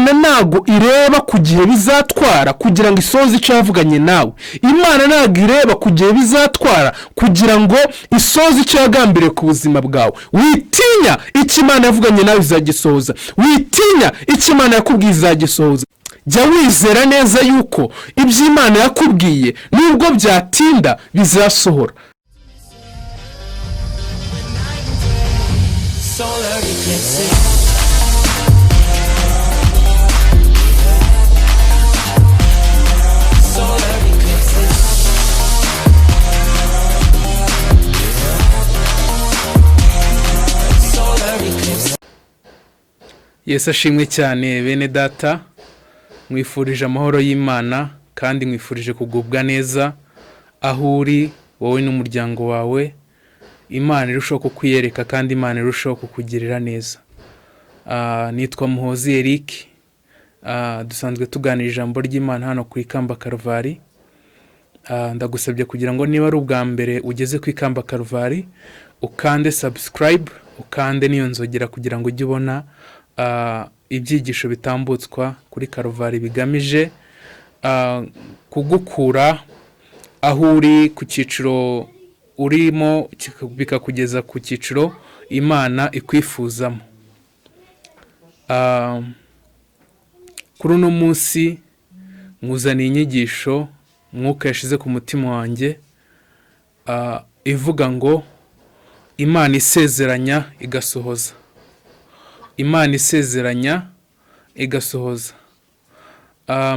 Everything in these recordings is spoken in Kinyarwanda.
Imana ntabwo ireba ku gihe bizatwara kugira ngo isohoze icyo yavuganye nawe. Imana ntabwo ireba ku gihe bizatwara kugira ngo isohoze icyo yagambiriye ku buzima bwawe. Witinya, icyo Imana yavuganye nawe izagisohoza. Witinya, icyo Imana yakubwiye izagisohoza. Jya wizera neza yuko ibyo Imana yakubwiye, nubwo byatinda, bizasohora. Solar eclipses. Solar eclipses. Solar eclipses. Yesu ashimwe cyane, bene Data. Mwifurije amahoro y'Imana kandi mwifurije kugubwa neza aho uri, wowe n'umuryango wawe. Imana irushaho kukwiyereka kandi Imana irushaho kukugirira neza. Nitwa Muhozi Eric. Dusanzwe tuganira ijambo ry'Imana hano ku Ikamba Karuvari. Ndagusabye kugira ngo niba ari ubwa mbere ugeze ku Ikamba Karuvari, ukande subscribe, ukande n'iyo nzogera kugira ngo ujye ubona ibyigisho bitambutswa kuri Karuvari bigamije kugukura aho uri ku cyiciro urimo bikakugeza ku cyiciro Imana ikwifuzamo. Kuri uno munsi nkuzaniye inyigisho Mwuka yashize ku mutima wanjye, ivuga ngo "Imana isezeranya igasohoza". Imana isezeranya igasohoza.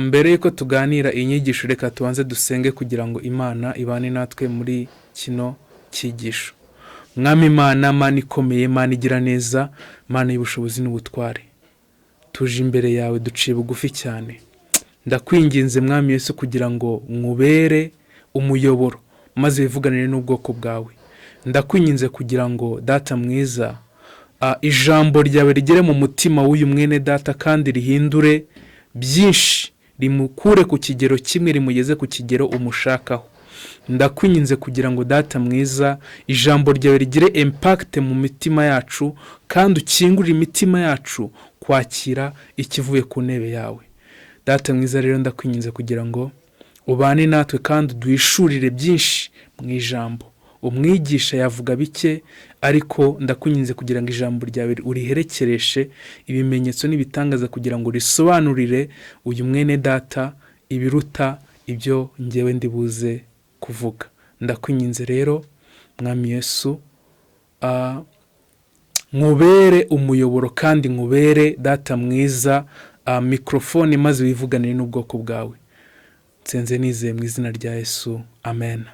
Mbere y'uko tuganira iyi nyigisho, reka tubanze dusenge kugira ngo Imana ibane natwe muri kino cyigisho. Mwami Imana, Mana ikomeye, Mana igira neza, Mana y'ubushobozi n'ubutware, tuje imbere yawe duciye bugufi cyane. Ndakwinginze, Mwami Yesu, kugira ngo nkubere umuyoboro maze wivuganire n'ubwoko bwawe. Ndakwinginze kugira ngo, Data mwiza, ijambo ryawe rigere mu mutima w'uyu mwene data kandi rihindure byinshi, rimukure ku kigero kimwe rimugeze ku kigero umushakaho. Ndakwinginze kugira ngo, Data mwiza, ijambo ryawe rigire impact mu mitima yacu kandi ukingurire imitima yacu kwakira ikivuye ku ntebe yawe. Data mwiza, rero ndakwinginze kugira ngo ubane natwe kandi uduhishurire byinshi mu ijambo. Umwigisha yavuga bike, ariko ndakwinginze kugira ngo ijambo ryawe uriherekereshe ibimenyetso n'ibitangaza kugira ngo risobanurire uyu mwene data ibiruta ibyo ngewe ndi buze kuvuga. Ndakwinginze rero, Mwami Yesu, nkubere umuyoboro kandi nkubere, Data mwiza, mikorofone maze wivuganire n'ubwoko bwawe. Nsenze nizeye mu izina rya Yesu, amen.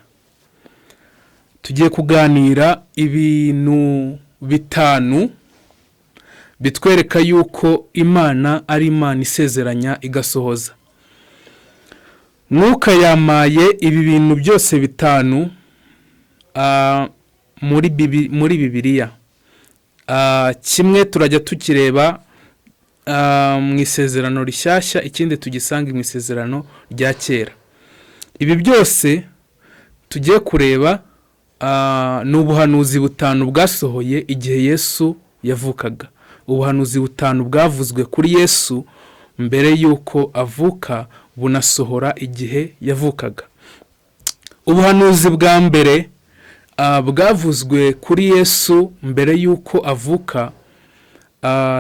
Tugiye kuganira ibintu bitanu bitwereka yuko Imana ari Imana isezeranya igasohoza. Mwuka yamaye ibi bintu byose bitanu muri Bibiliya. Kimwe turajya tukireba mu Isezerano Rishyashya, ikindi tugisange mu Isezerano rya Kera. Ibi byose tugiye kureba ni ubuhanuzi butanu bwasohoye igihe Yesu yavukaga, ubuhanuzi butanu bwavuzwe kuri Yesu mbere y'uko avuka, bunasohora igihe yavukaga. Ubuhanuzi bwa mbere bwavuzwe kuri Yesu mbere y'uko avuka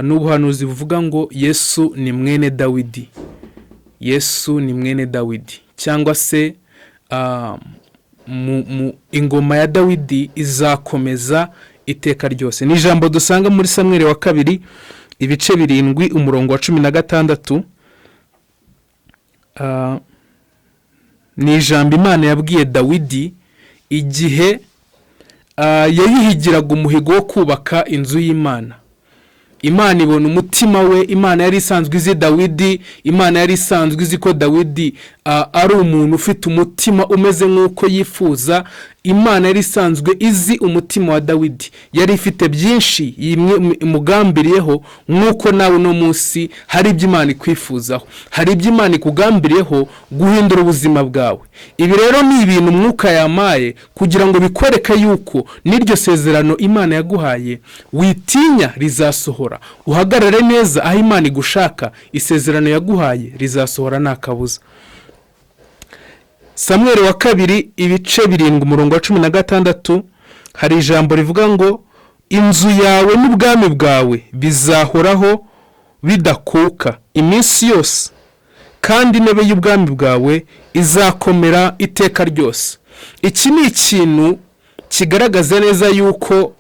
ni ubuhanuzi buvuga ngo Yesu ni mwene Dawidi. Yesu ni mwene Dawidi, cyangwa se mu ingoma ya Dawidi izakomeza iteka ryose. Ni ijambo dusanga muri Samweri wa Kabiri, ibice 7, umurongo wa 16. Ni ijambo Imana yabwiye Dawidi igihe yayihigiraga umuhigo wo kubaka inzu y'Imana. Imana ibona umutima we. Imana yari isanzwe izi Dawidi. Imana yari isanzwe izi ko Dawidi ari umuntu ufite umutima umeze nk'uko yifuza. Imana yari isanzwe izi umutima wa Dawidi, yari ifite byinshi imugambiriyeho, nk'uko nawe uno munsi hari ibyo Imana ikwifuzaho, hari ibyo Imana ikugambiriyeho guhindura ubuzima bwawe. Ibi rero ni ibintu Umwuka yamaye kugira ngo bikwereke yuko n'iryo sezerano Imana yaguhaye, witinya, rizasohora. Uhagarare neza aho Imana igushaka, isezerano yaguhaye rizasohora nta kabuza. Samweri wa kabiri ibice 7 umurongo wa 16, hari ijambo rivuga ngo: "Inzu yawe n'ubwami bwawe bizahoraho bidakuka iminsi yose, kandi intebe y'ubwami bwawe izakomera iteka ryose." Iki ni ikintu kigaragaza neza yuko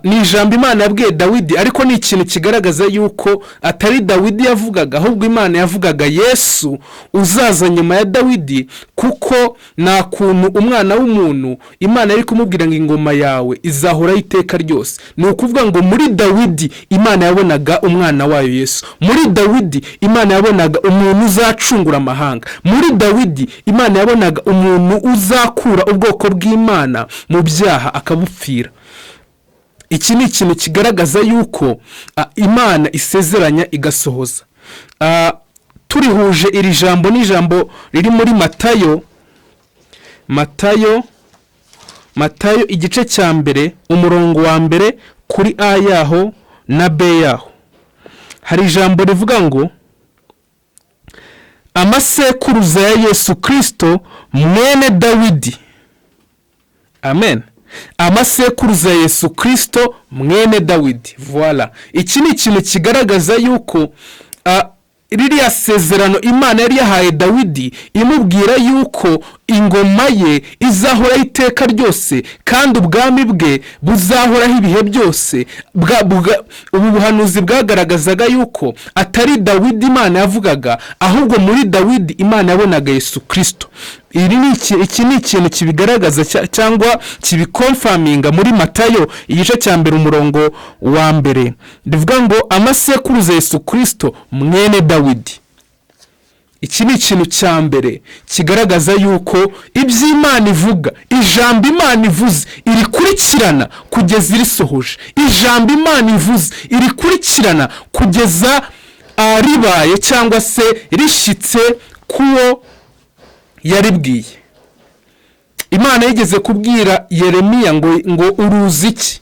ni ijambo Imana yabwiye Dawidi, ariko ni ikintu kigaragaza yuko atari Dawidi yavugaga, ahubwo Imana yavugaga Yesu uzaza nyuma ya Dawidi, kuko nta kuntu umwana w'umuntu Imana yari kumubwira ngo ingoma yawe izahoraho iteka ryose. Ni ukuvuga ngo muri Dawidi Imana yabonaga umwana wayo Yesu, muri Dawidi Imana yabonaga umuntu uzacungura amahanga, muri Dawidi Imana yabonaga umuntu uzakura ubwoko bw'Imana mu byaha akabupfira. Iki ni ikintu kigaragaza yuko Imana isezeranya igasohoza. Turihuje iri jambo n'ijambo riri muri Matayo, Matayo igice cya 1 umurongo wa 1 kuri A yaho na B yaho, hari ijambo rivuga ngo: "Amasekuruza ya Yesu Kirisito mwene Dawidi." Amen. Amasekuruza ya Yesu Kirisito mwene Dawidi. Voilà, iki ni ikintu kigaragaza yuko ririya sezerano Imana yari yahaye Dawidi imubwira yuko ingoma ye izahoraho iteka ryose kandi ubwami bwe buzahoraho ibihe byose, ubu buhanuzi bwagaragazaga yuko atari Dawidi Imana yavugaga, ahubwo muri Dawidi Imana yabonaga Yesu Kirisito. Iki ni ikintu kibigaragaza cyangwa kibiconfirminga muri Matayo igice cya 1 umurongo wa 1, rivuga ngo: "Amasekuruza Yesu Kirisito mwene Dawidi." Iki ni ikintu cya mbere kigaragaza yuko ibyo Imana ivuga, ijambo Imana ivuze irikurikirana kugeza irisohoje, ijambo Imana ivuze irikurikirana kugeza ribaye cyangwa se rishyitse k'uwo yaribwiye. Imana yigeze kubwira Yeremiya ngo "Uruzi iki?"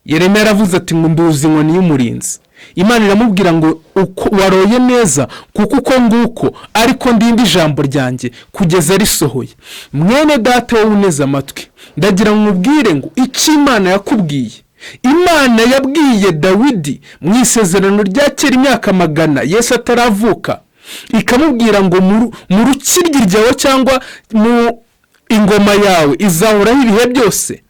Yeremiya yaravuze ati ngo "Nduzi inkoni y'umurinzi." Imana iramubwira ngo "Uko waroye neza, kuko uko nguko ariko ndinda ijambo ryanjye kugeza risohoye." Mwene data wowe uneze amatwi, ndagira ngo nkubwire ngo icyo Imana yakubwiye, Imana yabwiye Dawidi mu isezerano rya kera imyaka magana Yesu ataravuka, ikamubwira ngo mu rukiryi ryawe cyangwa mu ingoma yawe izahoraho ibihe byose,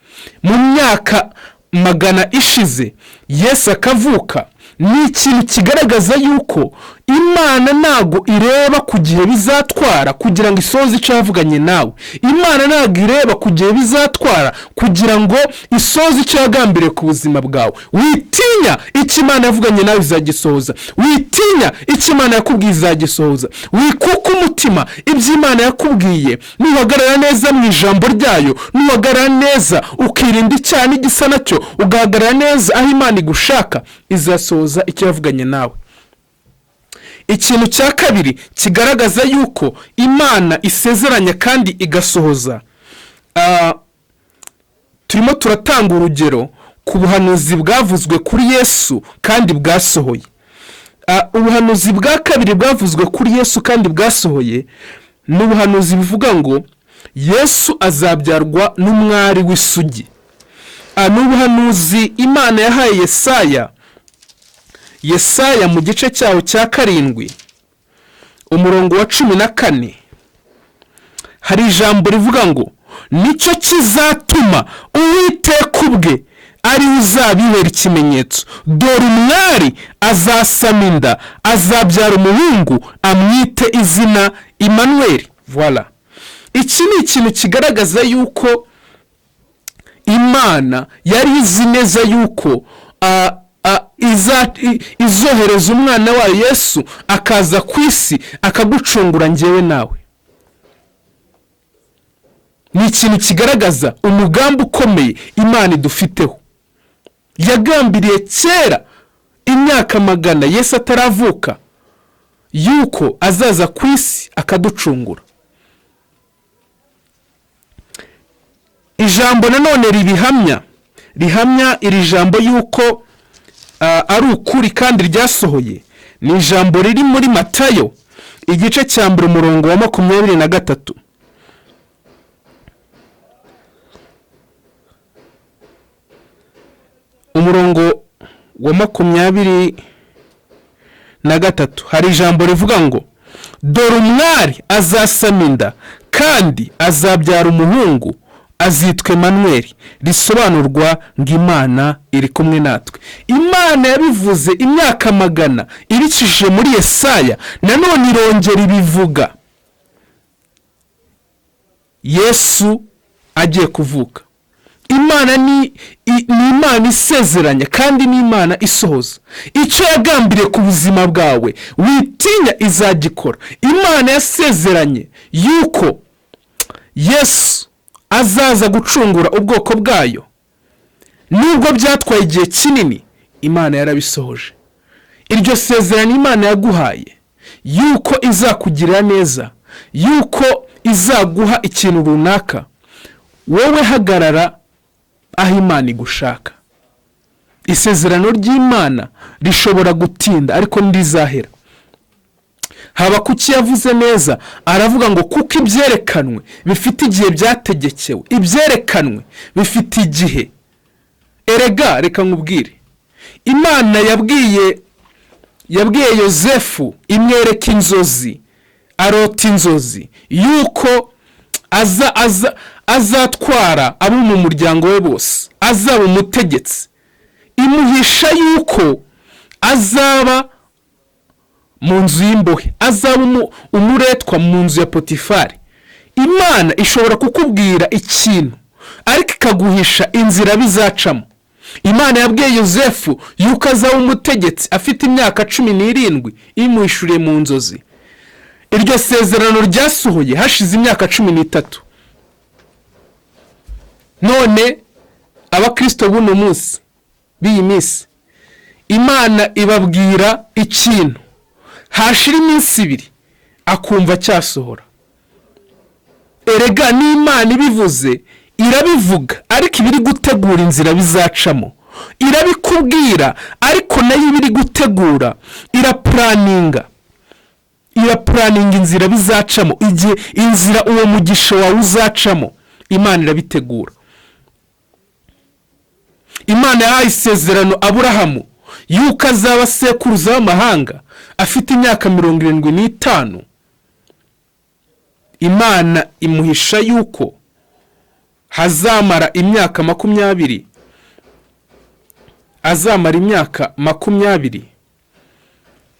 mu myaka magana ishize Yesu akavuka, ni ikintu kigaragaza yuko Imana ntago ireba ku gihe bizatwara kugira ngo isoze icyo yavuganye nawe. Imana ntago ireba ku gihe bizatwara kugira ngo isoze icyo yagambiriye ku buzima bwawe. Witinya, icyo Imana yavuganye nawe izagisohoza. Witinya, icyo Imana yakubwiye izagisohoza. Wikuka umutima, ibyo Imana yakubwiye nuhagarara neza mu ijambo ryayo, nuhagarara neza ukirinda icyaha n'igisa nacyo, ugahagarara neza aho Imana igushaka, izasohoza icyo yavuganye nawe. Ikintu cya kabiri kigaragaza yuko Imana isezeranya kandi igasohoza, turimo turatanga urugero ku buhanuzi bwavuzwe kuri Yesu kandi bwasohoye. Ubuhanuzi bwa kabiri bwavuzwe kuri Yesu kandi bwasohoye ni ubuhanuzi buvuga ngo Yesu azabyarwa n'umwari w'isugi. Ni ubuhanuzi Imana yahaye Yesaya, Yesaya mu gice cyaho cya 7 umurongo wa 14, hari ijambo rivuga ngo: "Nicyo kizatuma Uwiteka ubwe ari we uzabibera ikimenyetso: dore umwari azasama inda, azabyara umuhungu, amwite izina Imanweri." Voilà, iki ni ikintu kigaragaza yuko Imana yari izi neza yuko izohereza umwana wayo Yesu akaza ku isi akagucungura ngewe nawe. Ni ikintu kigaragaza umugambi ukomeye Imana idufiteho. Yagambiriye kera imyaka magana Yesu ataravuka yuko azaza ku isi akaducungura. Ijambo nanone ribihamya, rihamya iri jambo yuko ari ukuri kandi ryasohoye, ni ijambo riri muri Matayo igice cya 1 umurongo wa 23. Umurongo wa 23 hari ijambo rivuga ngo: dore umwari azasama inda kandi azabyara umuhungu, azitwa Emanuweli, risobanurwa ngo Imana iri kumwe natwe. Imana yabivuze imyaka magana ibicishije muri Yesaya, nanone irongera ibivuga Yesu agiye kuvuka. Imana ni Imana isezeranya kandi ni Imana isohoza. Icyo yagambiriye ku buzima bwawe witinya, izagikora. Imana yasezeranye yuko Yesu azaza gucungura ubwoko bwayo. Nubwo byatwaye igihe kinini, Imana yarabisohoje. Iryo sezerano Imana yaguhaye yuko izakugirira neza, yuko izaguha ikintu runaka, wowe hagarara aho Imana igushaka. Isezerano ry'Imana rishobora gutinda ariko ntirizahera. Habakuki yavuze neza, aravuga ngo kuko ibyerekanwe bifite igihe byategekewe, ibyerekanwe bifite igihe. Erega reka nkubwire, Imana yabwiye Yozefu, imwereka inzozi, arota inzozi yuko azatwara abo mu muryango we bose, azaba umutegetsi. Imuhisha yuko azaba mu nzu y'imbohe, azaba umuretwa mu nzu ya Potifari. Imana ishobora kukubwira ikintu ariko ikaguhisha inzira bizacamo. Imana yabwiye Yozefu yuko azaba umutegetsi afite imyaka 17, imuhishuriye mu nzozi. Iryo sezerano ryasohoye hashize imyaka 13. None abakristo b'uno munsi, b'iyi minsi, Imana ibabwira ikintu, hashira iminsi 2 akumva cyasohora. Erega n'Imana ibivuze irabivuga, ariko ibiri gutegura inzira bizacamo. Irabikubwira ariko nayo ibiri gutegura, irapuraninga. Irapuraninga inzira bizacamo, igihe inzira uwo mugisha wawe uzacamo, Imana irabitegura. Imana yahaye isezerano Aburahamu yuko azaba sekuruza w'amahanga afite imyaka 75. Imana imuhisha yuko hazamara imyaka 20, azamara imyaka 20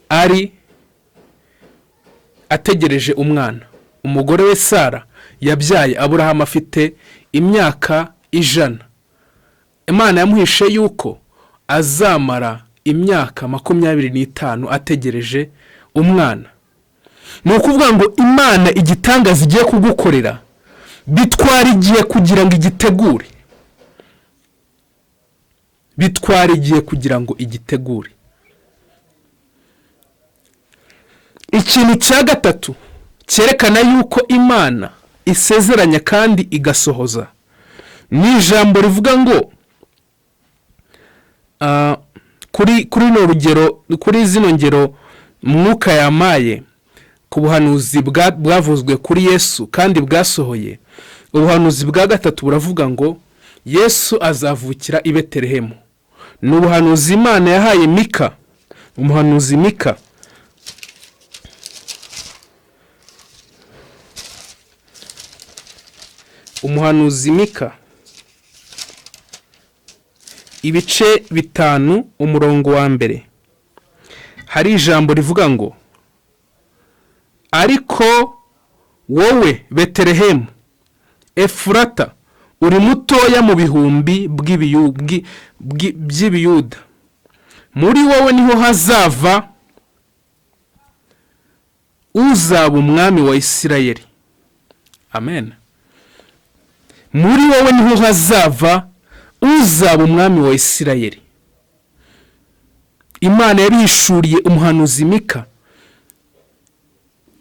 ari ategereje umwana. Umugore we Sara yabyaye Aburahamu afite imyaka 100. Imana yamuhishe yuko azamara imyaka 25 ategereje umwana. Ni ukuvuga ngo Imana igitangaza igiye kugukorera bitwara igihe kugira ngo igitegure. Bitwara igihe kugira ngo igitegure. Ikintu cya gatatu cyerekana yuko Imana isezeranya kandi igasohoza ni ijambo rivuga ngo kuri no rugero, kuri zino ngero Mwuka yamaye ku buhanuzi bwavuzwe kuri Yesu kandi bwasohoye. Ubuhanuzi bwa gatatu buravuga ngo Yesu azavukira i Betelehemu. Ni ubuhanuzi Imana yahaye Mika, umuhanuzi Mika. Umuhanuzi Mika ibice 5 umurongo wa 1, hari ijambo rivuga ngo ariko wowe Betelehemu Efurata uri mutoya mu bihumbi by'Ibiyuda, muri wowe niho hazava uzaba umwami wa Isirayeli. Amen. Muri wowe niho hazava uzaba umwami wa Isirayeli. Imana yabihishuriye umuhanuzi Mika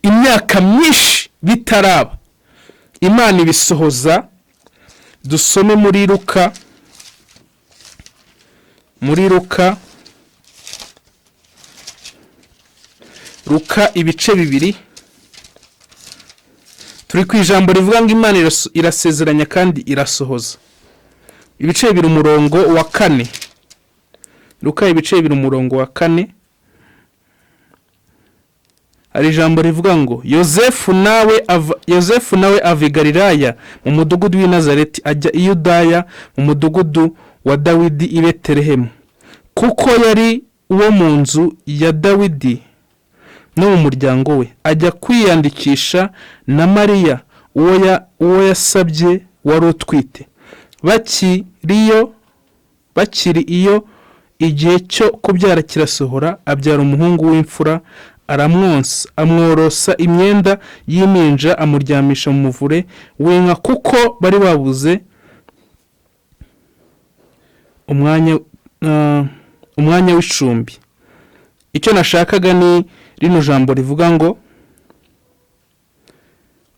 imyaka myinshi bitaraba, Imana ibisohoza. Dusome muri Luka, muri Luka, Luka ibice 2. Turi ku ijambo rivuga ngo Imana irasezeranya kandi irasohoza. Ibice 2 umurongo wa 4. Luka ibice 2 umurongo wa 4. Hari ijambo rivuga ngo Yosefu nawe ava i Galilaya mu mudugudu w'i Nazareti ajya i Yudaya mu mudugudu wa Dawidi i Betelehemu, kuko yari uwo mu nzu ya Dawidi no mu muryango we, ajya kwiyandikisha na Mariya uwo yasabye wari utwite. Bakiri iyo igihe cyo kubyara kirasohora, abyara umuhungu w'imfura, aramwonsa, amworosa imyenda y'impinja, amuryamisha mu muvure w'inka, kuko bari babuze umwanya w'icumbi. Icyo nashakaga ni rino jambo rivuga ngo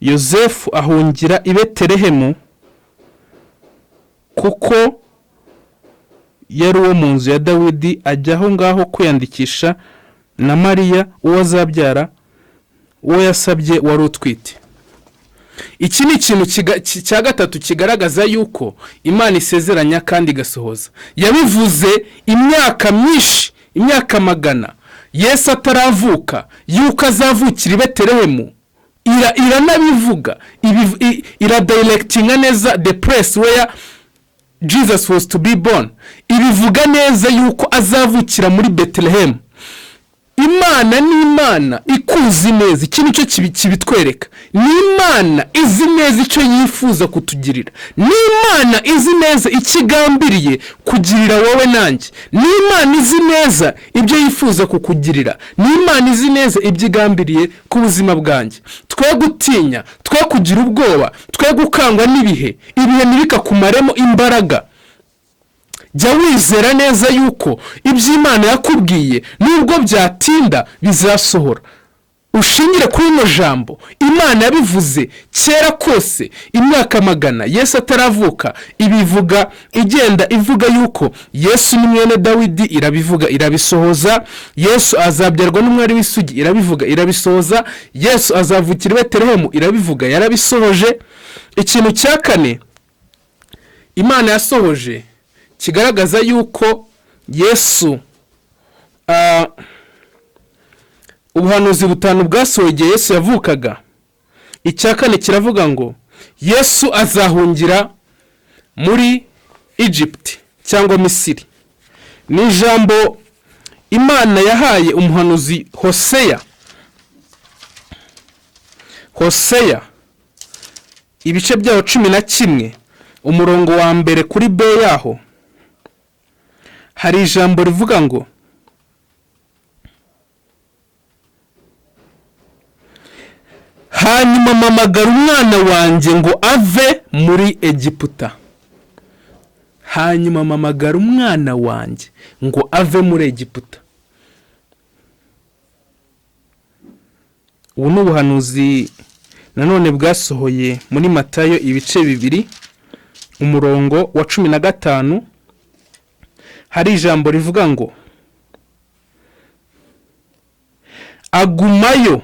Yosefu ahungira i Betelehemu kuko yari uwo mu nzu ya Dawidi, ajya aho ngaho kwiyandikisha na Mariya uwo azabyara, uwo yasabye wari utwite. Iki ni ikintu cya gatatu kigaragaza yuko Imana isezeranya kandi igasohoza. Yabivuze imyaka myinshi, imyaka magana, Yesu ataravuka, yuko azavukira i Betelehemu. Iranabivuga, iradirectinga neza the place where Jesus was to be born. Ibivuga neza yuko azavukira muri Bethlehem. Imana ni Imana ikuzi neza. Iki nicyo kibitwereka. Ni Imana izi neza icyo yifuza kutugirira, ni Imana izi neza icyo igambiriye kugirira wowe nanjye, ni Imana izi neza ibyo yifuza kukugirira, ni Imana izi neza ibyo igambiriye ku buzima bwanjye. Twe gutinya, twe kugira ubwoba, twe gukangwa n'ibihe, ibihe ntibikakumaremo imbaraga. Jya wizera neza yuko ibyo Imana yakubwiye nubwo byatinda bizasohora. Ushingire kuri rino jambo, Imana yabivuze kera kose, imyaka magana Yesu ataravuka, ibivuga igenda ivuga yuko Yesu ni mwene Dawidi, irabivuga irabisohoza. Yesu azabyarwa n'umwari w'isugi, irabivuga irabisohoza. Yesu azavukira i Betelehemu, irabivuga yarabisohoje. Ikintu cya kane Imana yasohoje kigaragaza yuko Yesu, ubuhanuzi butanu bwasohoye igihe Yesu yavukaga. Icya kane kiravuga ngo Yesu azahungira muri Egypt cyangwa Misiri. Ni ijambo Imana yahaye umuhanuzi Hoseya. Hoseya ibice byaho 11 umurongo wa 1 kuri B yaho, hari ijambo rivuga ngo hanyuma mpamagara umwana wanjye ngo ave muri Egiputa. Hanyuma mpamagara umwana wanjye ngo ave muri Egiputa. Ubu ni ubuhanuzi nanone bwasohoye muri Matayo ibice 2 umurongo wa 15. Hari ijambo rivuga ngo agumayo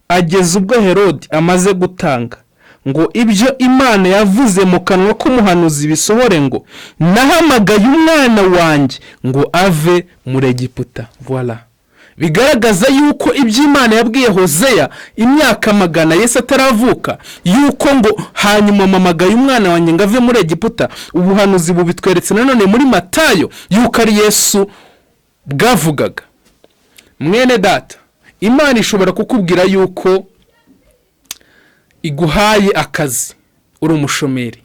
ageza ubwo Herodi amaze gutanga ngo ibyo Imana yavuze mu kanwa k'umuhanuzi bisohore, ngo nahamagaye umwana wanjye ngo ave muri Egiputa. Voilà. Bigaragaza yuko ibyo Imana yabwiye Hoseya imyaka magana Yesu ataravuka, yuko ngo hanyuma mpamagaye umwana wanjye ngo ave muri Egiputa. Ubuhanuzi bubitweretse nanone muri Matayo yuko ari Yesu bwavugaga. Mwene data, Imana ishobora kukubwira yuko iguhaye akazi uri umushomeri,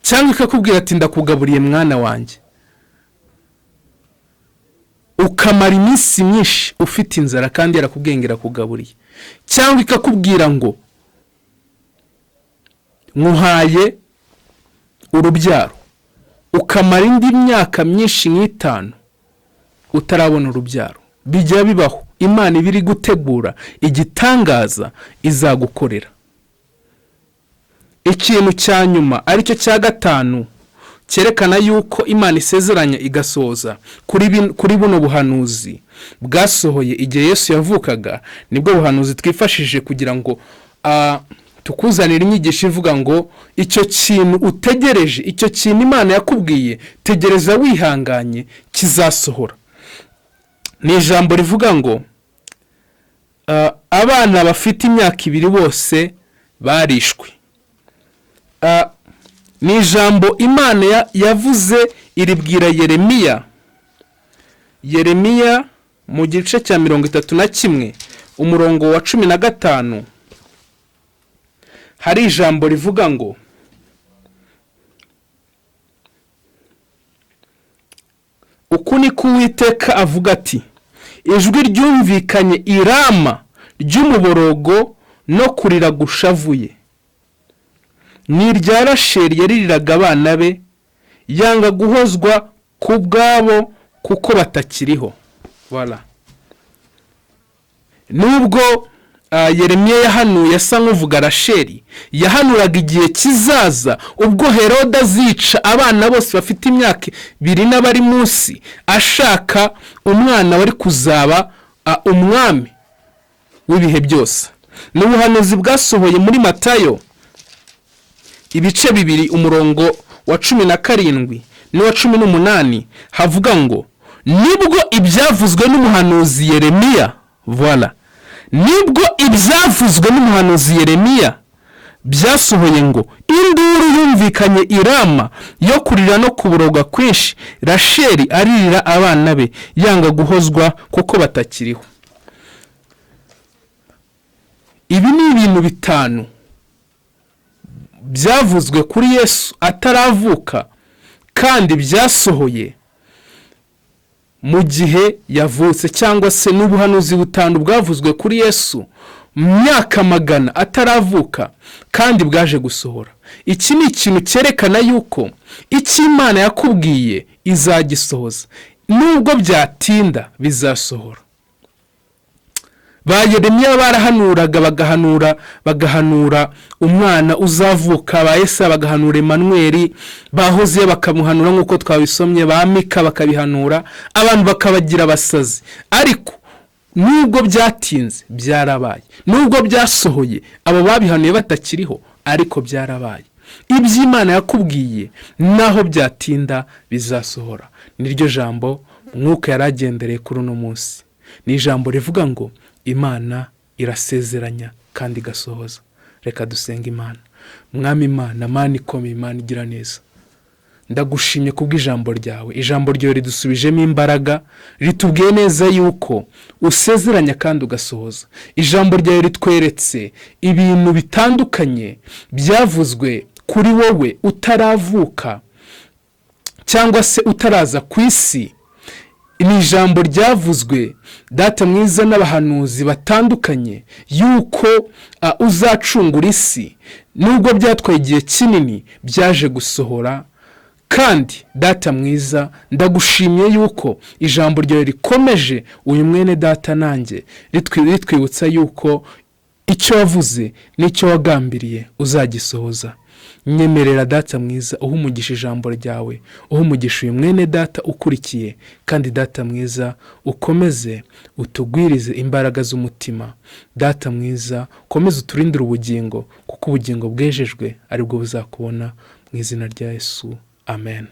cyangwa ikakubwira ati ndakugaburiye mwana wanjye, ukamara iminsi myinshi ufite inzara kandi yarakubwiye ngo irakugaburiye, cyangwa ikakubwira ngo nkuhaye urubyaro, ukamara indi myaka myinshi nk'itanu utarabona urubyaro. Bijya bibaho. Imana iba iri gutegura igitangaza izagukorera. Ikintu cya nyuma, aricyo cya gatanu, cyerekana yuko Imana isezeranya igasohoza kuri buno buhanuzi bwasohoye igihe Yesu yavukaga, nibwo buhanuzi twifashishije kugira ngo tukuzanire inyigisho ivuga ngo icyo kintu utegereje, icyo kintu Imana yakubwiye, tegereza wihanganye, kizasohora. Ni ijambo rivuga ngo abana bafite imyaka 2 bose barishwe. Ni ijambo Imana yavuze iribwira Yeremiya. Yeremiya mu gice cya 31, umurongo wa 15, hari ijambo rivuga ngo: "Uku ni ko Uwiteka avuga ati: Ijwi ryumvikanye i Rama ry'umuborogo no kurira gushavuye, ni irya Rasheli yaririraga abana be, yanga guhozwa ku bwabo kuko batakiriho." Voilà. Nubwo Yeremiya yahanuye asa nk'uvuga Rasheli, yahanuraga igihe kizaza ubwo Herode azica abana bose bafite imyaka 2 n'abari munsi, ashaka umwana wari kuzaba umwami w'ibihe byose. Ni ubuhanuzi bwasohoye muri Matayo ibice 2, umurongo wa 17 n'uwa 18, havuga ngo: "Nibwo ibyavuzwe n'umuhanuzi Yeremiya", voilà, "nibwo ibyavuzwe n'umuhanuzi Yeremiya byasohoye ngo: Induru yumvikanye i Rama yo kurira no kuboroga kwinshi, Rasheli aririra abana be, yanga guhozwa kuko batakiriho." Ibi ni ibintu 5 byavuzwe kuri Yesu ataravuka kandi byasohoye mu gihe yavutse, cyangwa se n'ubuhanuzi 5 bwavuzwe kuri Yesu mu myaka magana ataravuka kandi bwaje gusohora. Iki ni ikintu cyerekana yuko icyo Imana yakubwiye izagisohoza, nubwo byatinda bizasohora. Ba Yeremiya barahanuraga, bagahanura, bagahanura umwana uzavuka, ba Yesaya bagahanura Emanuweli, ba Hoziya bakamuhanura nk'uko twabisomye, ba Mika bakabihanura, abantu bakabagira abasazi. Ariko nubwo byatinze byarabaye, nubwo byasohoye abo babihanuye batakiriho, ariko byarabaye. Ibyo Imana yakubwiye naho byatinda bizasohora. Niryo jambo Mwuka yaragendereye kuri uno munsi. Ni ijambo rivuga ngo Imana irasezeranya kandi igasohoza. Reka dusenge Imana. Mwami Imana, Mana ikomeye, Imana igira neza, ndagushimye kubw'ijambo ryawe. Ijambo ryawe ridusubijemo imbaraga, ritubwiye neza yuko usezeranya kandi ugasohoza. Ijambo ryawe ritweretse ibintu bitandukanye byavuzwe kuri wowe utaravuka cyangwa se utaraza ku isi. Ni ijambo ryavuzwe, Data mwiza, n'abahanuzi batandukanye yuko uzacungura isi. Nubwo byatwaye igihe kinini, byaje gusohora. Kandi Data mwiza, ndagushimye yuko ijambo ryawe rikomeje uyu mwene data nanjye ritwibutsa yuko icyo wavuze n'icyo wagambiriye uzagisohoza. Nyemerera Data mwiza, uha umugisha ijambo ryawe, uha umugisha uyu mwene data ukurikiye, kandi Data mwiza ukomeze utugwirize imbaraga z'umutima. Data mwiza, ukomeze uturindire ubugingo, kuko ubugingo bwejejwe aribwo buzakubona. Mu izina rya Yesu, amen.